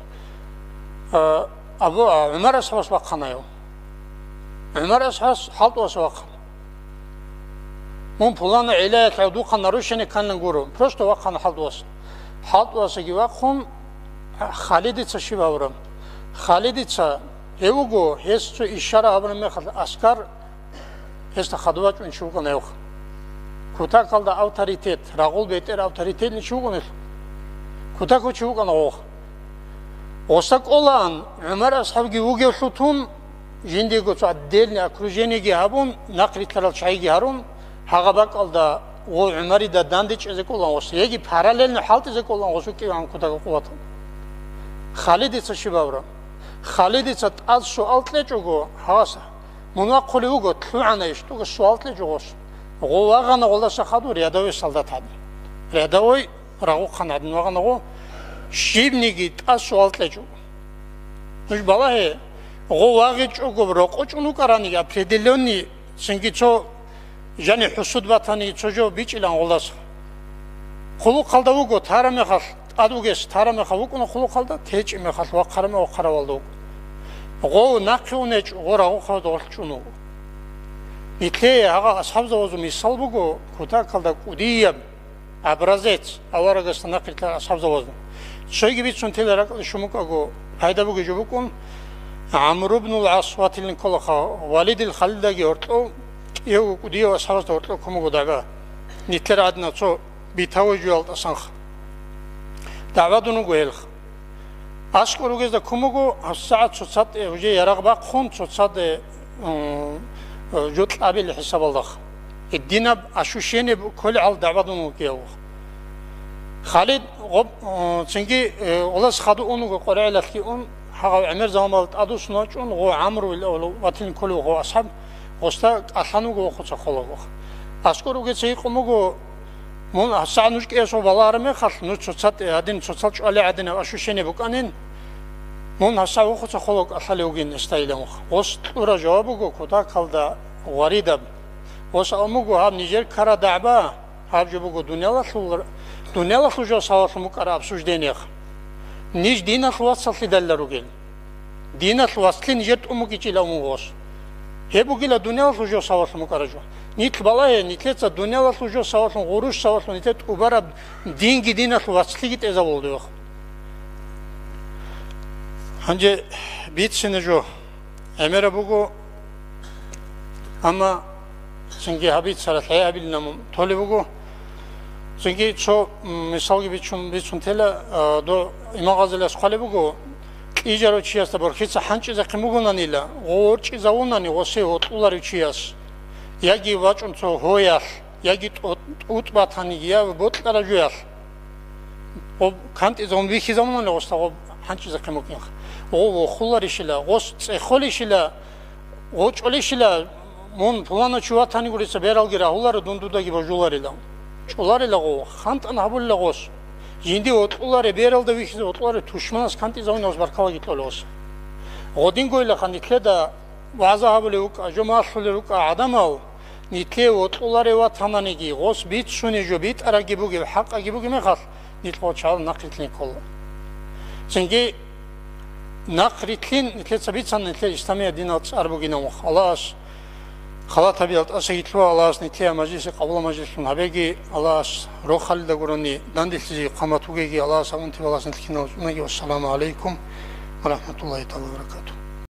а, Абу, а, ГӀумар асхӀабас вахъана гьев. ГӀумар асхӀабас хӀалтӀувас вахъана. Мун пулана гӀиллаялъ гьев духъа нарушение кканилан гуро. Просто вахъана хӀалтӀувас. ХӀалтӀувасаги вахъун, Халидица щиб гьавураб? Халидица гьев вуго, гьес цо ишара гьабураб мехалъ аскар Гьесда хадув вачӀун чи вукӀана гьев. Кутакалда авторитет, рагъул бетӀер авторитетный чи вукӀана гьев. Кутако чи вукӀана гъов. Гъоса кӀолаан, ГӀумар асхӀабги вугевлъул тун, жиндиего цо отдельный окружениеги гьабун, нахърилълъарал чагӀиги гьарун, гьагъа бакӀалда гъов ГӀумарида дандечӀезе кӀолаан гъос, яги параллельно хӀалтӀизе кӀолаан гъос вукӀиван кутака къуватал. Халидица щиб гьавураб? Халидица тӀад суал кьечӀого, гьас, мун вахъулев вуго, лъугӀана иш, тӀуга суал кьечӀо гъос. Гъов вагъана гъолдаса хадур рядовой солдат гьадин. Рядовой рагъухъан гьадин вагъана гъов, щибниги тӀад суал кьечӀо. Нуж балагье, гъов вагъичӀого рокъочӀун вукӀараниги, определённый, цинги цо жани хӀусуд батани, цо жо бичӀилан гъолдаса. Хъулухъалда вуго, тара мехалъ тӀад вугес, тара мехалъ вукӀуна хъулухъалда, течӀеб мехалъ вахъараб мехалъ вахъаравалда вуго. Гъов нахъе унечӀо, гъо рагъухъалда гъорлъ чӀун вуго. Нилъее гьагъа асхӀабзабазул мисал буго, кутакалда кӀудияб образец аварагасда нахъе рилълъарал асхӀабзабазул. Цойги бицун тела ракӀалде щун букӀаго, пайда бугеб жо букӀун, ГӀамру бнул ГӀас ватилин кколаха, Валидил Халидаги гьоркьов, кӀиявго кӀудияв асхӀабасда гьоркьов ккун буго дагӀба. Нилъер гӀадинал цо битавай жуялдасанха. ДагӀбадун вуго гьелха. АскӀор ругезда ккун буго, гьабсагӀат цоцазде уже ярагъ бахъун, цоцазде, м, жо кьабил хӀисабалдахъ. Гьединаб ощущение кколеб гьал дагӀбадун вугев. Халид гъоб, м, цинги, э, гъолас хадув ун вуго, къваригӀелалъги ун, гьагъав гӀемер заманалда тӀадвуссун вачӀун, гъо ГӀамру ватилин кколев гъо асхӀаб, гъосда кӀалъан вуго вохуца холаго. АскӀор ругеца гьикъун буго, мун гьасагӀат нуж кӀиясул балагьараб мехалъ, нуж цоцазде гьадин, цоцал чӀвалел гӀадинаб ощущение букӀанин, мун гьасагӀат вохуца холаго кӀалъалев вугин гьесда илан вуха. Гъос кьураб жаваб буго кутакалда гъваридаб. Гъос абун буго, гьаб нижер ккараб дагӀба, гьаб жо буго дуниялалъул, дуниялалъул жо савалъун букӀараб обсуждениеха. Ниж диналъул вацаллъидалила ругел. Диналъул вацлъи нижер тӀун букӀинчӀила умугъос. Гьеб бугила дуниялалъул жо савалъун букӀараб жо. Нилъ балагье, нилъеца дуниялалъул жо савалъун, гъурущ савалъун нилъер тӀубараб динги диналъул вацлъиги тӀезабулде вахъ. Гьанже бицине жо гӀемераб буго, амма цинги гьабицарал гьей гьабилин мун толеб буго. Цинги цо, м, мисалги бичун, бицун тела, а, до Имам Гъазалияс хъвалеб буго, кьижарав чиясда борхица хӀанчӀизехъин бугонанила, гъорчӀизавунани гъосе гьоркьуларев чияс, яги вачӀун цо гьоялъ, яги тӀо-, тӀутӀ батаниги, я бокьараб жоялъ. Гъоб кантӀизавун бихьизавунани гъосда гъоб хӀанчӀизехъин букӀинха. Гъов вохуларищила, гъос цӀехолищила, гъов чӀолищила, мун пуланав чи ватани гурица бералги рагьуларо, дун дудаги божуларила. ЧӀоларила гъов, хантӀан гьабулила гъос. Жинди вокьуларе, бералда вихьизе вокьуларе, тушманас кантӀизавуни гъос баркалаги кьола гъос. Гъодингойилаха нилъеда вагӀза гьабулев вукӀа, жо малъулел рукӀа гӀадамал, нилъее вокьуларе ватананиги, гъос бицуни жо битӀарабги бугеб, хӀакъабги бугеб мехалъ, нилъ гъочагӀал нахърилълъин ккола. Цинги нахърилълъин нилъеца бицана нилъер исламияб динал цӀар бугин мун. Аллагьас халатабиялда тӀасаги лъугьа, Аллагьас нилъее мажлиси къабула мажлислъун гьабеги, Аллагьас рохалида гурони данделъизе хъамат бугеги, Аллагьас гьабунти балас нилъ кинал цӀунаги. Вассаламу гӀалайкум ва рахӀматуллагьи тагӀала ва баракатугь.